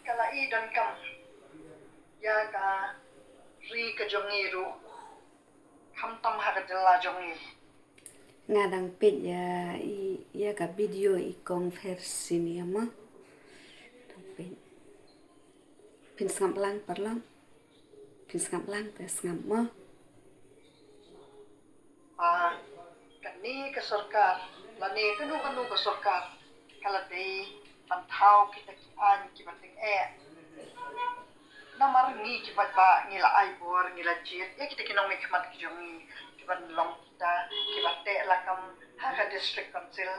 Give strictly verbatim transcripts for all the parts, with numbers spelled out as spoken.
Ka la i donkam ïa ka ri ka jong ngi ruh, khamtam ha ka jylla jong ngi. Nga dang peit ïa i, ïa ka video i kong Phersinia mo. Dang peit. Phin sngap lang paralok. Phin sngap lang te sngap mo. Ba kane ka sorkar lane kano kano ka sorkar ka la dei ban thaw kita ki aiñ kiba tyngeh. Namar ngi ki paidbah ngi la ai bor, ngi la jied ïa kita ki nongmihkhmat ki jong ngi kiban long kita kiba teh lakam ha ka District Council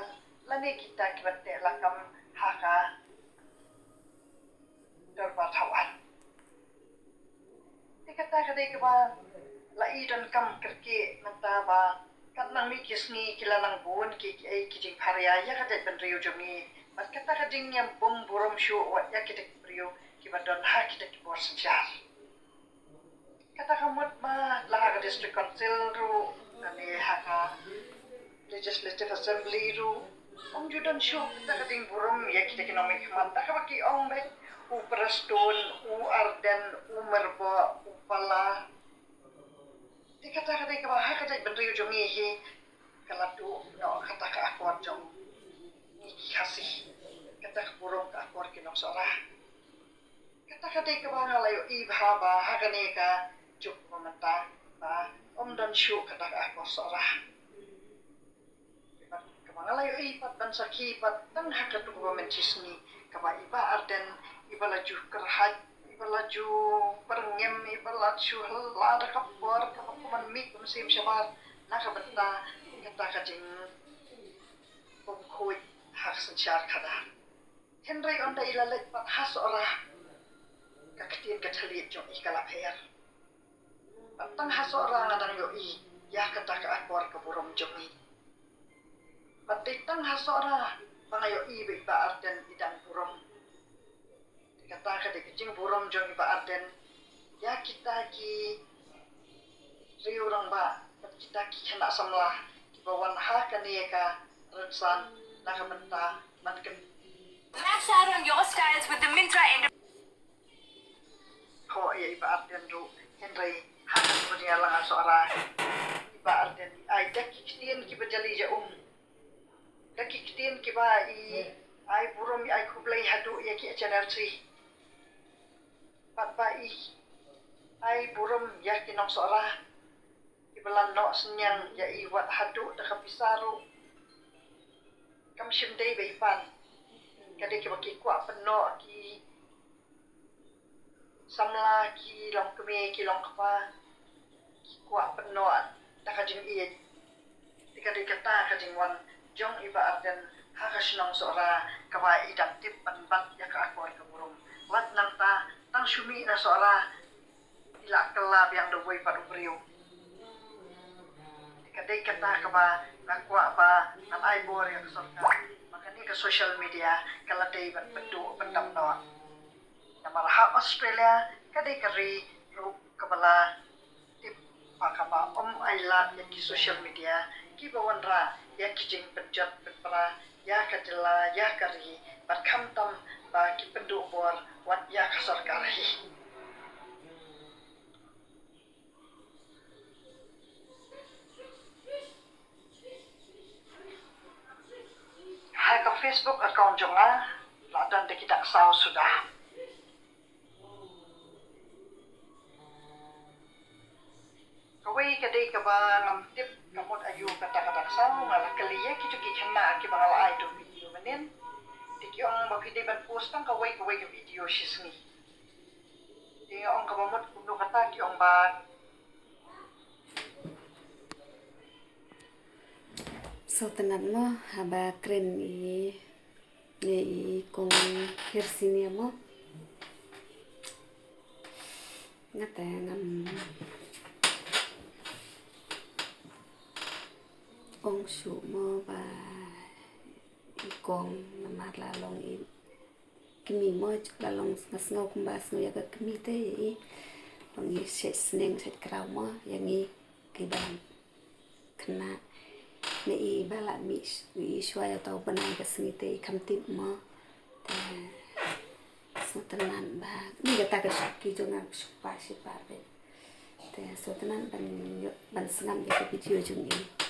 lane kita kiba teh lakam ha ka Dorbar Thaw Aiñ. Te kata ka dei kaba la i donkam kyrkieh mynta ba katba nang mih ki sngi ki la nang bun ki, ki, ki jingpharia ïa ka jaitbynriew jong ngi. Bad kata ka jingïabym burom shuh wat ïa kita ki briew kiba don ha kita ki bor synshar. Kata ka mut ba la ha ka District Council ruh lane ha ka Legislative Assembly ruh ym ju don shuh kata ka jingburom ïa kita ki nongmihkhmat. Da kaba ki ong beit u Prestone, u Ardent, u Myrboh, u Pala. Te kata ka dei kaba ha ka jaitbynriew jong ngi hi ka la duh noh kata ka akor jong ngi ki Khasi. Kata ka burom ka akor ki nongsohra. Kata ka dei kaba nga la ïohi bha ba ha kane ka juk ba mynta ba ym don shuh kata ka akor Sohra. Kaba nga la ïohi pat ban sakhi pat tang ha katu kaba mynshisngi kaba i Bah Ardent iba la ju kyrhai, iba la ju pyrngem, iba la ju hela da ka por kaba kum ban mih kum siem shabar na ka bynta kata ka jingbymkhuid ha ka synshar khadar. Hynrei ynda i la leit pat ha Sohra ka ktien ka thylliej jong i ka la pher. Bad tang ha Sohra nga dang ïohi ïa kata ka akor ka burom jong i. Bad dei tang ha Sohra ba nga ïohi ba i Bah Ardent i dang burom. Te kata ka dei ka jingburom jong i Bah Ardent ïa kita ki riew rangbah bad kita ki khynnah samla kiba wan ha kane ka rynsan na ka bynta ban kyntu. Lash out on your styles with the Myntra Endo. Ko ïa i Bah Ardent ruh hynrei ha ka dunia lang ha Sohra i Bah Ardent i ai da ki ktien kiba jali ja um. Da ki ktien kiba i ai burom i ai khublei haduh ïa ki H N R C. Bad ba i ai burom ïa ki nongsohra kiba la noh synñiang ïa i wat haduh da ka pisa ruh. Kam shym dei ba i pan. Ka dei kiba ki kwah pynnoh ki samla ki long kmie ki long kpa ki kwah pynnoh da ka jingïeit. Te ka dei kata ka jingwan jong i Bah Ardent ha ka shnong Sohra kaba i dang tip ban bat ïa ka akor ka burom. Wat nangta tang shu mih na Sohra i la kylla biang da uwei pat u briew. Te ka dei kata kaba nga kwah ba ngan ai bor ïa ka sorkar ba kane ka social media ka la dei ban pynduh pyndap noh. Namar ha Australia ka dei ka ri ruh kaba la tip ba kaba ym ailad ïa ki social media kiba wanrah ïa ki jingpynjot pynpra ïa ka jylla ïa ka ri bad khamtam ba ki pynduh bor wat ïa ka sorkar hi. Ha ka Facebook account jong nga la don da ki dak saw suda. Kawei ka dei kaba ngam tip ka mut aïu kata ka dak saw, nga la kylli ïa kitu ki khynnah kiba nga la ai tu video mynnin. Te ki ong ba phi dei ban post tang kawei kawei ka video shisngi. Te nga ong kaba mut kumno kata, ki ong ba Sngewtynnat mo haba kren i, i kong Phersinia mo. Nga te ngam ong shuh mo ba i kong namar la long i kmie mo, la long, nga sngew kumba sngew ïa ka kmie te i long i shet sneng shet kraw mo ïa ngi ki dang khynnah. Ne i ba la mih i shuwa ïa uta u bnai ka sngi te i kham tip mo. Te sngew Tang ngan ba ni kata ka shoki jong nga ka shukpa shipar beit. Te sngewtynnat ban ïoh ban sngap ïa ka video jong ngi.